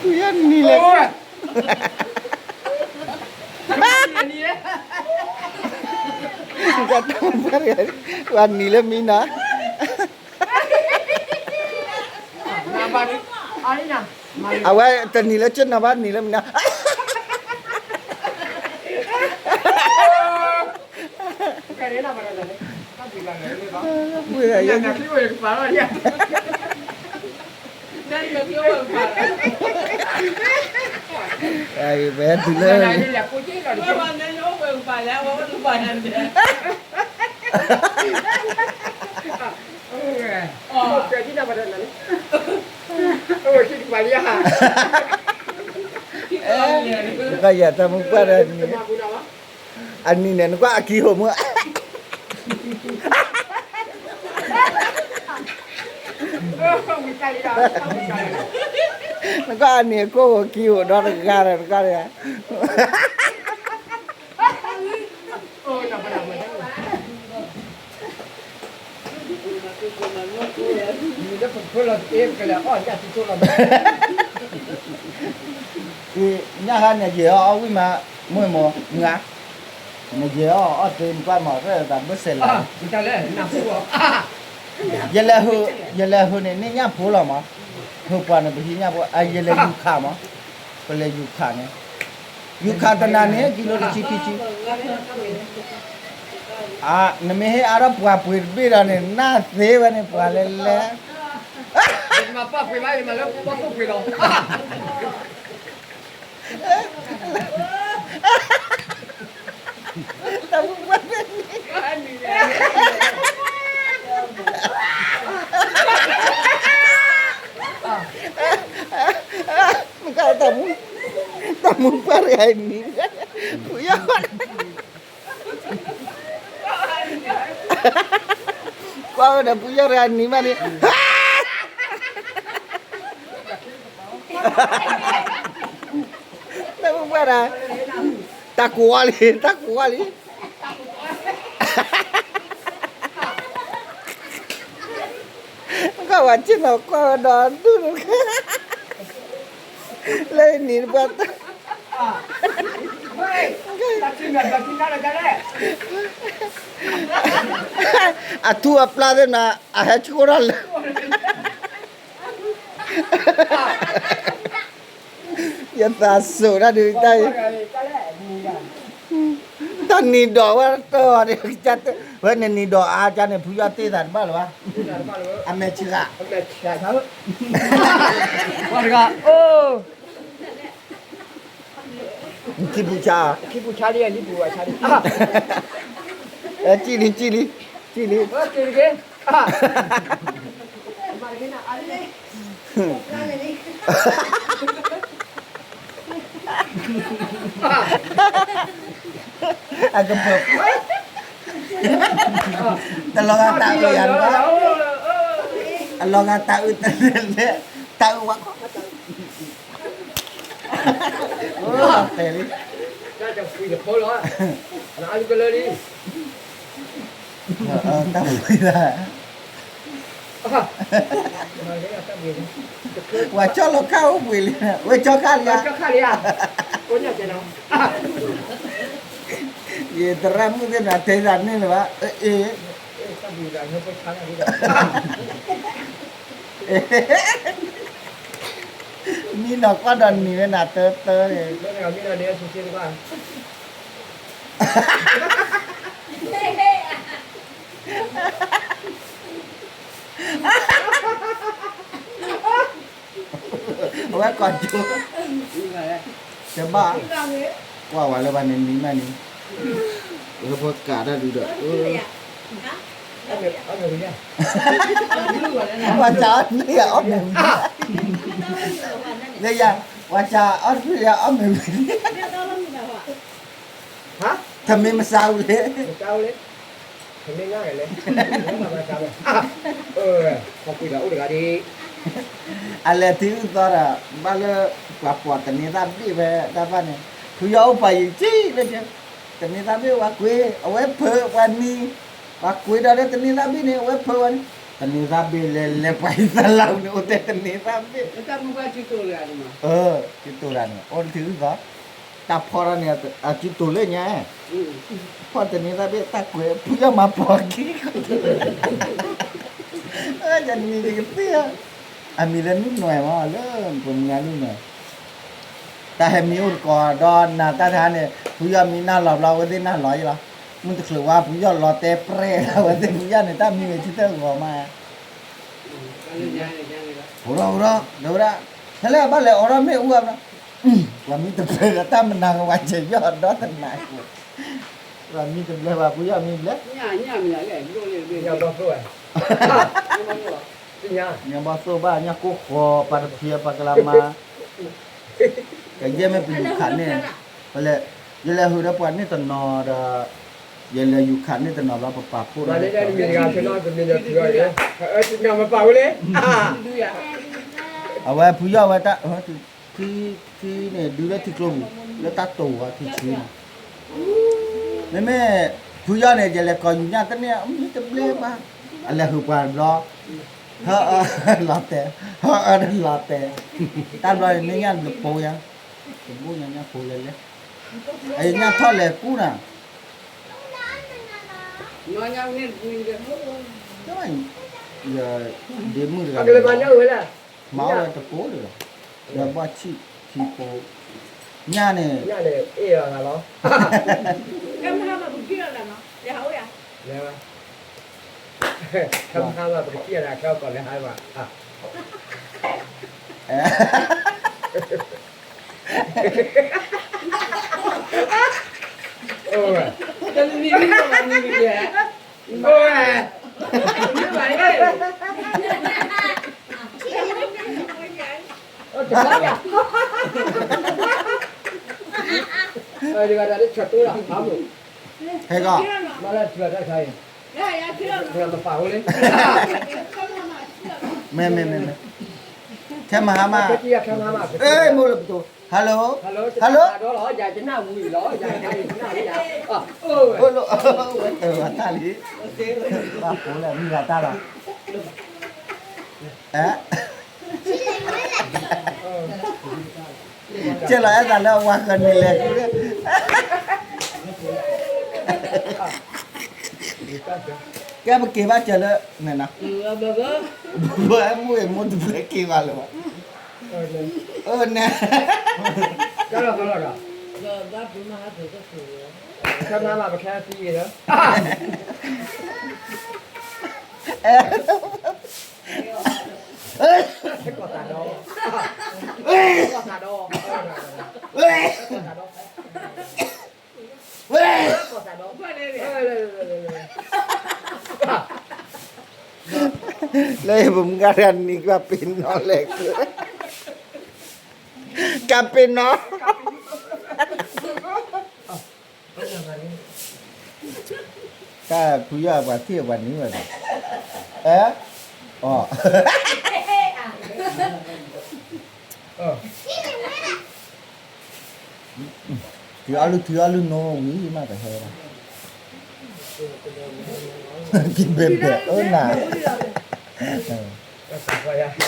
ဖုယီၢ်နံၤလဲၣ်, ပှၤနံၤလၢမံနီၤ, အဝဲတနံၤလၢကနီၤဘၣ် နံၤလၢမံနီၤ, ပှၤ ဝဲတုၤလၢ ကယၤတၢ်မူပှၢ်ဒီးန့ၣ်, အနံၤန့ၣ် နကွၢ်အကံဟိးမုၢ်, နကွၢ်အနံၤအခိၣ်ဟိးကံဟိးဒီတဂၤဒီးတဂၤဒီး ညၣ်ဟါန့ၣ်ယဲၤအီၣ်အီၣ်ဝံၣ်မး, မုၢ်မး, မုၢ်ဧါ, နယဲၤအီၣ်အီၣ်တ့ၢ်နကွၢ်မး တၢ်ဘၢၣ်စဲးလီၤ, ယလဲၤ, ယလဲၤဟိန့ၣ် န့ၢ်ညၣ်ဖိလီၤမး, ဟိပှၤန့ၣ် ပဟံးညၣ်ဖိ, အယလဲၤယူၤခးမး, ပလဲၤယူၤခးန့ၣ်, ယူၤခးတနၤန့ၣ် ကံလိတဆံခံဆံ နမ့ၢ်ဟ့ၣ်အါထီၣ်ပှၤပှ့ၤတဘ့ၣ်ဒီးန့ၣ် နၢ်သ့ဝဲန့ၣ် ပှၤလဲၤလဲၤ, မၤပှၤပှ့ၤဘၣ် ယမၤလၢပှၤပှ့ၤလီၤ, တၢ်မူပှၢ်န့ၣ်, တၢ်မူ, တၢ်မူပှၢ်တဂၤအံၤနံၤ, ဖုယီၢ် ကွၢ်ဝဲဒီးဖုယီၢ်တဂၤနံၤမးန့ၣ်, တၢ်မူပှၢ်တဂၤ, တၢ်ကိးအီၤလံ, တၢ်ကိးအီၤလံ, ကွၢ်ဝဲဆ့ၣ်နီၤကွၢ်ဝဲဒီးဒူၣ်တခါ, လၢနံၤတပှၢ်တၢ် အထူအပျၢ်သ့ၣ်နၤ အဟဲဆိၣ်ထီၣ်လၢ ယသးစိးတၢ်ဒုးတၢ်အံၤ, တၢ်နံၤဒီးဝဲတၢ်အီၤန့ၣ်, ဝဲန့ၣ်နံၤဒီးအါကါန့ၣ် ဖုယီၢ်တ့ၢ်သးတဘၣ်လၢၤဘၣ်, အမဲာ်ဆှး, ပှၤတဂၤ, အိၣ် ခံပူၤဆါ, ခံပူၤဆါလံ, လံပူၤဆါလံ, ကံၣ်လံ, ကံၣ်လံ, ကံၣ်လံ, အကပၢၤ, တလီၤဂာ်တၢ်အုးယၤတဘၣ်, အလီၤဂာ်တၢ်အုးတလဲၤလဲၤ, တၢ်အုးဝဲခီ, တဲလံ, တၢ်ဖှံလီၤ, တၢ်ဖှံလီၤ, ပှၤကၠီလီၤခၣ်အိၣ်ဘှံးလံ, ဝဲကၠီခၣ်လံဧါ, ယသရၣ်မုၣ်သ့ၣ်နၤတဲသးန့ၣ်လၢၤဘၣ်, အ့ၣ် မံနီၤကွၢ်ဒီးနံၤဝဲနၤတၢတၢန့ၣ်, အဝဲကိးကၠိ, တဘၣ်, ကွၢ်ဝဲလၢဘၣ်န့ၣ်နံၤမးန့ၣ်, လၢပှၤကးတၢ်ဒုးဒီး ပှၤစးအီၣ်တဖျၢၣ်ယၤအီၣ်မ့ၢ်ဝံၤ, လၢယၤ, ပှၤစးအီၣ်တဖျၢၣ်ယၤအီၣ်မ့ၢ်ဝံၤ, တမ့ၢ်မစါဝံၤလံ, အလဲၤထံအုၣ်သီဒီး ဘၣ်လၢပှၤပိာ်တန့ၤသၣ်ဘ့ၣ်ဝဲတၢ်ဘၣ်န့ၣ်, ဖုယီၢ်အိၣ်ပှၤယံၤကံလၢ တန့ၤသၣ်ဘ့ၣ်ဝဲကွ့, အဝဲဖၢပှၤနံၤ, ပှၤကွ့ဒီးလၢတန့ၤသၣ်ဘ့ၣ်န့ၣ် အဝဲဖၢဝဲန့ၣ် သန့ၤသးဘ့ၣ်လဲၤလဲၤပှၤအံၤသးလၢန့ၣ် အိၣ်တဲသန့ၤသးဘ့ၣ်, ကတိၤတၢ်န့ၣ် အိၣ်တထံၣ်အုၣ်သီ, တၢ်ဖီထီၣ်န့ၣ် အကတိၤလၢညါ, ဖီၣ်သန့ၤသးဘ့ၣ် တၢ်ကွဲးဖုယီၢ်မၤပိာ်ခံ, ယနံၤယကသ့ၣ်ဧါ, အမံၤလၢနုၢ်နွဲမး လၢပမုၢ်နံၤနုၢ်နွဲ, တၢ်ဟဲမံအိၣ်တကိးဒီးနၤတၢ်တဟါန့ၣ် ဖုယီၢ်မံနၢ်လီၤဘျီ အဝဲသ့ၣ်နၢ်လီၤယလီၤ, မုၢ်တချုးဝါ ဖုယီၢ်လီၤတဲပြဲၣ် အဝဲသ့ၣ်ဖုယီၢ်န့ၣ် တၢ်မံဝဲထံသၢဂီၤမး, အိၣ်ဒီးအိၣ်ဒီး ဒီးဝဲဒၣ်, ဖဲလဲၣ်ဘၣ်လဲၤအိးထီၣ်မ့ၣ်အူအါဘျီ, ပှၤမံတဘျဲၣ်ဒီး တၢ်မနၤကဝၤစဲးယီၢ်ဒီတနၤ, ပှၤမံတဘျဲၣ်ဘၣ် ဖုယီၢ်မံဘျဲၣ်, ညါဘီသိၣ်ဘၣ် ညၣ်ကိၢ်ဃီၤ ပှၤတဖျဲး ပှၤကလၤမါ, ကယဲၢ်မ့ၢ်ပယူၤခးန့ၣ်, ပလဲၤ, ယလဲၤဟုးဒီးပှၤန့ၢ်တနီၤဒီး, ယလဲၤယူၤခးန့ၢ်တနီၤဘျီ ပပာ်ဖှိၣ်ဒီး, အဝဲဖုယီၢ်ဝဲတၢ်, ထံန့ၣ် ဒုလၢထံကျိပူၤ လၢတၢ်တိာ်ဝဲထံဆံန့ၣ်, မ့မ့ၢ်, ဖုယီၢ်န့ၣ် ယလဲၤကိးယူၤညၣ်တန့ၢ် မံတဘျဲၣ်ဘၣ်, အလဲၤဟုးပှၤဘျီ ဟၢအၢလီၤတဲာ်, ဟၢအၢလီၤတဲာ်, တၢ်ဘျီန့ၣ်မ့ၢ်ညၣ်တပိၤယါ, တဘိညါညၣ်ပိၤလဲၤလဲၤ, အညၣ်ထီၣ်လဲၤကူနၤ, ဒ့မုၣ်တဂၤ, မၤဝဲတပိၤလၢၤ, ဒီးဘီၣ်ဆံၣ်ထံပိၤ, ညၣ်န့ၣ်, ဟဲကီး, မ့ၢ်မ့ၢ်မ့ၢ်မ့ၢ်, ထဲမဟါမး, မိၢ်လၢပတိၤ, hello, hello, ဝဲတၢ်လံ, ဘၣ်ဖိလဲၣ် မုၢ်ဂၤတၢ်လီၤ, ကဲလီၤအဲၣ်သးလၢအဝၤဃၢၤန့ၣ်လဲၣ်, ကဲပက့ၤဘၣ်စၢၤလၢ, န့ၣ်နီၤ, ဘၣ်မိၢ်အမိၢ်တဘျဲက့ၤဘၣ်လၢၤဘၣ်, အၢန့ၣ်, ကဲလီၤကလီၤဒီး, ကဲမၤမးပခဲသံလီၤ ကီၢ်သးဒီ, ကီၢ်သးဒီ, ကီၢ်သးဒီ, ကီၢ်သးဒီ, လၢပမုၢ်ဂၤတဂၤန့ၣ် ကပ့ၤနီၣ်လဲၣ်, ကပ့ၤနီၣ် တၢ်ဖုယီၢ်ပှၤထံၣ်ပှၤန့ၣ်ဝဲ, အၢ, အီၣ်, ထံအီလုၢ်ထံအီလုၢ်နိဝံၤ မ့ၢ်တဟဲဘၣ်, ကဘဲဘဲအၢနၤ, တံၤကၠိကၠိန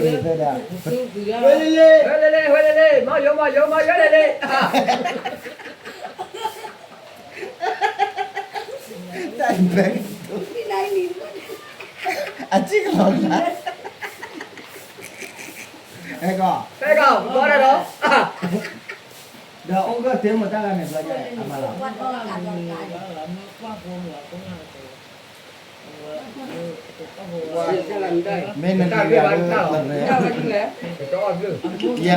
့ၣ်တဲဒၣ်, ဝဲလဲၣ်လဲၣ်, ဝဲလဲၣ်လဲၣ်, မၤယိၤမၤယိၤမၤယိၤလဲၣ်လဲၣ်, တၢ်ဘဲ, အစံၣ်ကလီၤနၤ, ဟဲကီး, ဟဲကီး, ဘီဒၣ်ဒီး, ဒီးအိၣ်ကၢၢ်တ့မတၢ်ဂၤန့ၣ် ဘျီညါအမၤလီၤ, မ့ၢ်နတဂၤလၢတရဲ, ယဲ,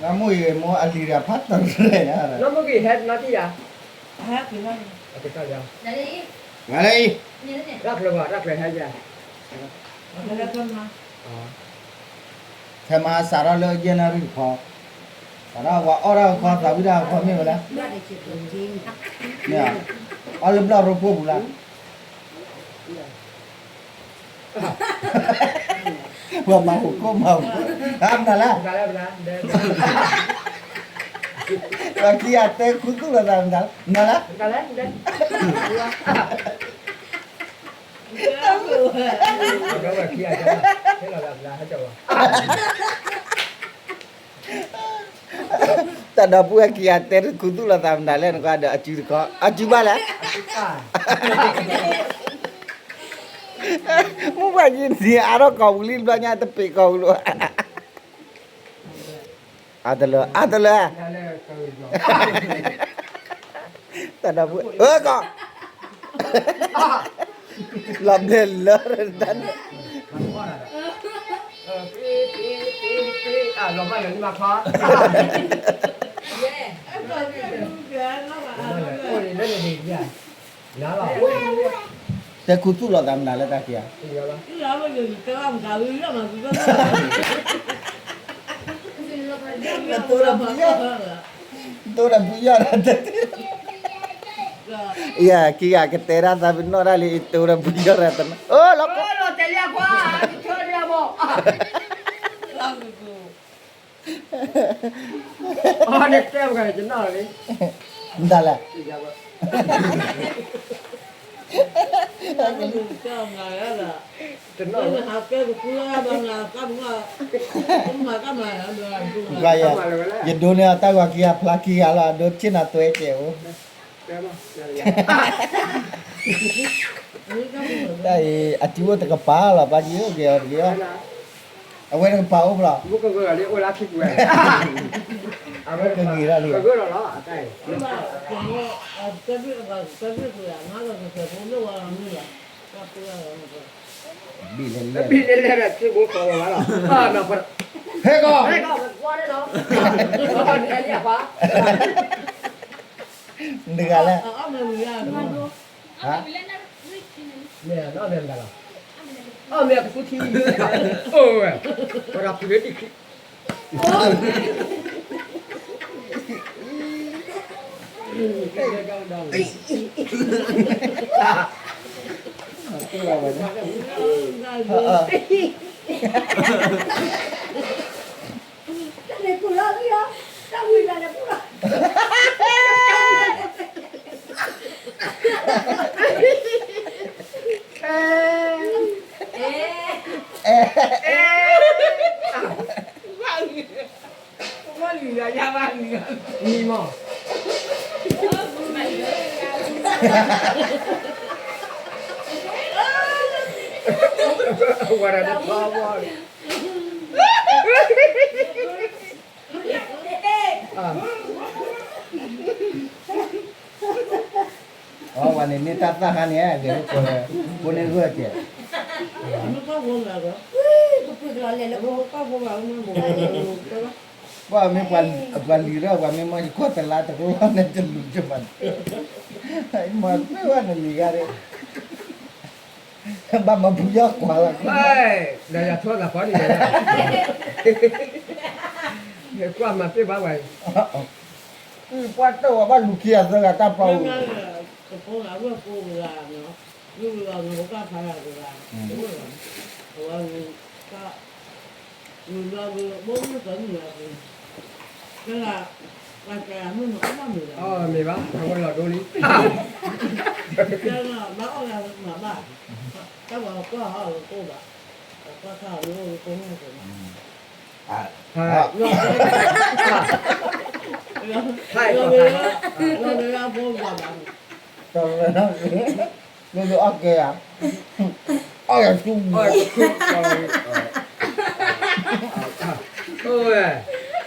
ငါမိၢ်အံၤမိၢ်အလံၤတဂၤဖးတရဲညါ, မၤလၢအံၤ, ထဲမဟါစးထီၣ်လၢ January တခီ, စးထီၣ်ပှၤအီၣ်တၢ်တခီ သးဝံၣ်တၢ်တခီမ့ၢ်ဝဲဒၣ်, မ့ၢ်, အီၣ်လၢဘျီၣ်ရိဖှိၣ်ပူၤလၢ်, ပှၤမၤဟူးခိၣ်မၤဟူးခိၣ်, အါမနုၤလဲၣ်, ပှၤခံဂၤတဲခူသူၣ်လိာ်သးမတၤလဲၣ်, မတၤလဲၣ်, တၢ်ဒီပုၢ်ဝဲၢ်ခံဂၤတဲခူသူၣ်လိာ်သးမတၤလဲၣ်, နကွၢ်ဒီးအစုတခီ, အစုဘၣ်လဲၣ်. မုၢ်ပှၢ်ကံနံၤအါထီၣ်ကီၢ်ပူၤလံတဘျီညါ တပ့ၤကီၢ်ပူၤလီၤ. အါတလၢ အါတလၢ, တၢ်ဒီပုၢ်ဝဲၢ် အၢကီး, လီၤဘျဲၣ်လၢတၢ်န့ၣ်, တဲခူသူၣ်လိာ်သးမတၤလၢတၢ်ခံဂၤ, တိၢ်ဒီးဖုယီၢ်ဒီး, ယခံဂၤကတဲဒၣ်သးပ့ၤနီၣ်ဒၣ်လံ တိၢ်ဒီးဖုယီၢ်ဒီးတနီၤ, အိၣ်လီၤကီး, မတၤလဲၣ်. ယဒိးန့ၢ်အီၤ တၢ်ဂီၤခံဂၤဖျါခံဂၤလီၤ အဒိဆ့ၣ်နီၤသွဲကဲးအိၣ်, တၢ်အံၤ အစုအိၣ်တကပၤလီၤ ပှၤက့ၤအိၣ်က့ၤအီၤတဂ့ၤအီၤ, အဝဲတကပၤအိၣ်ဖျါ, ကဂ့ၤဒၣ်လံ, ဘံၣ်လဲၣ်လဲၣ်, ဟဲကီး, နတဂၤလဲၣ်, ဝဲဒၣ်တထီဘီလံ, အဝဲန့ၣ်မ့ၢ်တၢ်သၣ်ခါန့ၣ် ဂဲၤလိာ်ကွဲ ဖိန့ၢ်ဂၢၢ်ကဲး, ပှၤမ့ၢ်ပှၤလံၤရၢၢ် ပှၤမ့ၢ်မ့ၢ်ယကွၢ်တလါတကလီၢ်န့ၣ် တလူၤကဘၣ်, မၤသ့ဝဲန့ၣ်လံၤဂၤဒၣ် ဘၣ်မၤဖုယီၢ်ကွၢ်လီၤ, ဒီးယၤထီၣ်သးဖီန့ၣ်, ကွၢ်မၤသ့ဘၣ်ဝဲ, ပှၤတၢ်ဝဲဘၣ်လူၤခံဂၤသၢဂၤတၢ်ပီ, မ့ၢ်ဘၣ် အဝဲလီၤဒိလံ, တၢ်ဘၣ်ကွၢ်ဟီၣ်လၢကိၢ်ဘၣ်, ကွၢ်ခါလၢကိၢ်န့ၣ်, လီၤဒိလၢအဖိဘၣ်ဘၣ်န့ၣ်, လီၤဒိအီၣ်ကဲဧါ, အီၣ်ယၤဆူ, အီၣ်ကဲဆူ,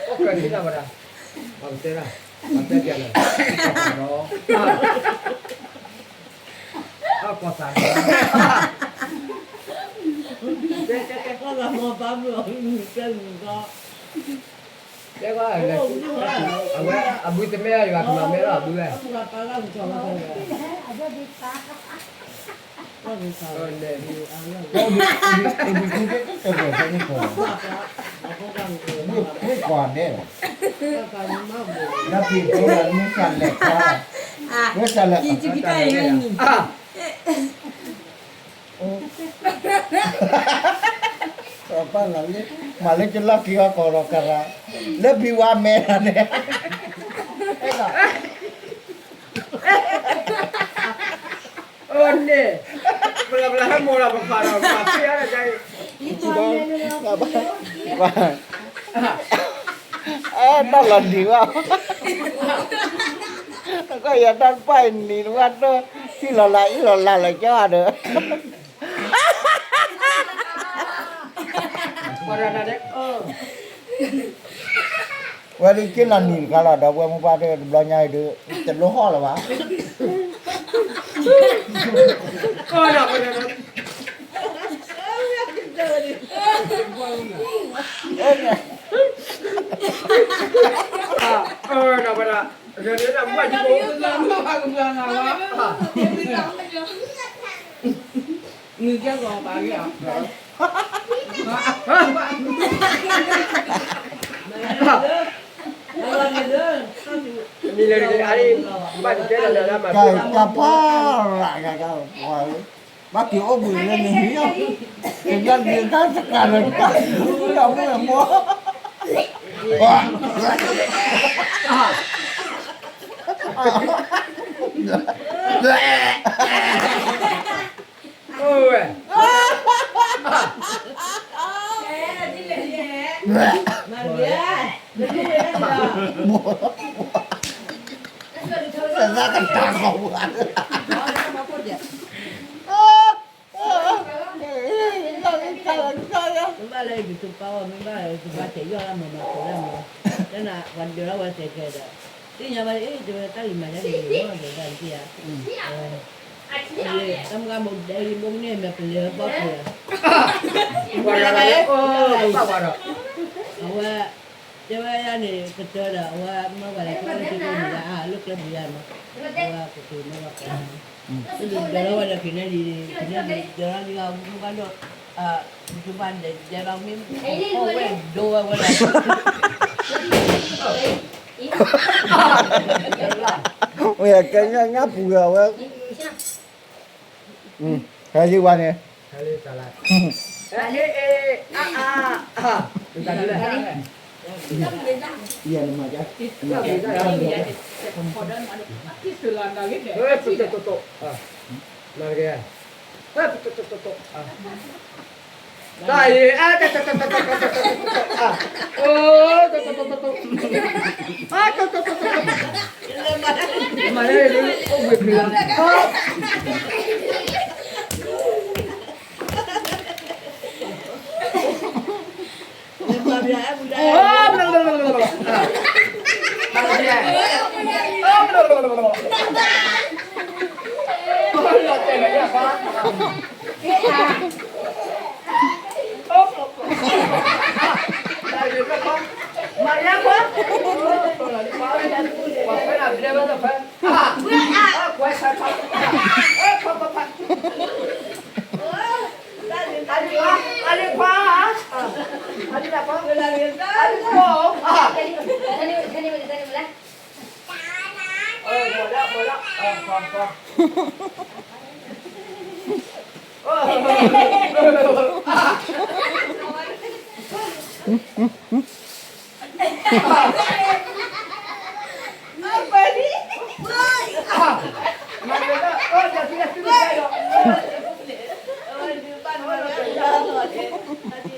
ပှၤကတဲဒၣ်, ပှၤတဲဒၣ်, အီၣ်ကီၢ်သး, တဲတဲတဲ, တဲဘၣ်, အဝဲအဘုတမဲလၢယွၤကမၤမဲလီၤအဘုဝဲ, ကွၢ်ဒဲး, လၢဖံးဖိလၢမုၢ်ဆါလဲၤကွၢ်, မုၢ်ဆါလဲၤ, မၤလၢကလီၢ်ခံအီၣ်ကီၢ်လီၤကရၢ, လၢဖံးဝါမဲလီၤန့ၣ်, အန့ၣ်, ပလၢပလၢဟဲမိၢ်လီၤ ပဖးဒီး ပဖးဖ့အါဒီး တၢ်လီၤနံၤဘၣ်, ကယၤတၢ်တပၢ်အံၤနံၤတဝၣ်တၢ်, ထံၣ်လီၤလၢအံၣ်လီၤလၢလၢကၠီဒီး ဝဲဒၣ်က့လီၤနံၤတခါလီၤ ဒီပုၢ်ဝဲၢ်မိၢ်ပၢ်သ့ၣ် တဘျီညါအံၤဒီး တလိၣ်ဟီၣ်လၢၤဘၣ်. မ့ၢ်လၢအံၤ ဘၣ်ကတဲလီၤလၢမၤ ကၢ်ကၢ်ဖးရၣ်ကၢ်ကၢ်ပှၤဧၢ, ဘၣ်က့ၤအိၣ်ဘှံးလၢနဟံၣ်အီၤ, က့ၤဘၣ်က့ၤတၢ်စကၤလၢကၢ် ဒီးမုၢ်မိၢ် မ့ၢ်ဘၣ်လၢ ယတပာ်အီၤ မ့ၢ်ဘၣ်လၢ ယတပာ်ဆဲးယီၢ်လၢမၤမၤဖိလၢမၤ, တၢ်နၤ ပှၤဒၢးထီၣ်ဝဲတဲခဲဒီး, သ့ၣ်ညါဘၣ် အ့ၣ် တဲဝဲတၢ်လံၤမၤဒ်န့ၣ် မ့ၢ်ဒၣ်တၢ်တက့ၢ်ဧါ, တၢ်မုၢ်ကၢ်ဘိဒဲးလံ ဘိကန့ၢ်မဲာ်ပလဲၤဘီၣ်ပှၤ, အဝဲ တဲဝဲဒၣ်န့ၣ် ကတၢၢ်ဒီး အဝဲမၢဝဲလၢကျဲလၢထံကျိမုၢ်ဒၣ်အါ လၢကျဲမုၢ်ဒၣ်မး, အဝဲကက့ၤမၢဝဲကီး, ဒၢးထီၣ်ဝဲဒီးက့ၤန့ၣ်လံ, က့ၤန့ၣ်လံ ဒၢးထီၣ်လံ မုၢ်ဘၣ်ဒီး, မုၢ်ဘၣ်ဒဲးဒဲးလီၤ မ့ၢ်ဝဲဒိဝဲဝဲလီၤ, မ့ၢ်ကဲညါညါပူၤလီၤဝဲ, ဟဲလံဝဲန့ၣ်, ဟဲလံ, အါအါ, တၢ်အံၤ, အိၣ်ဝဲဖံးလီၤ,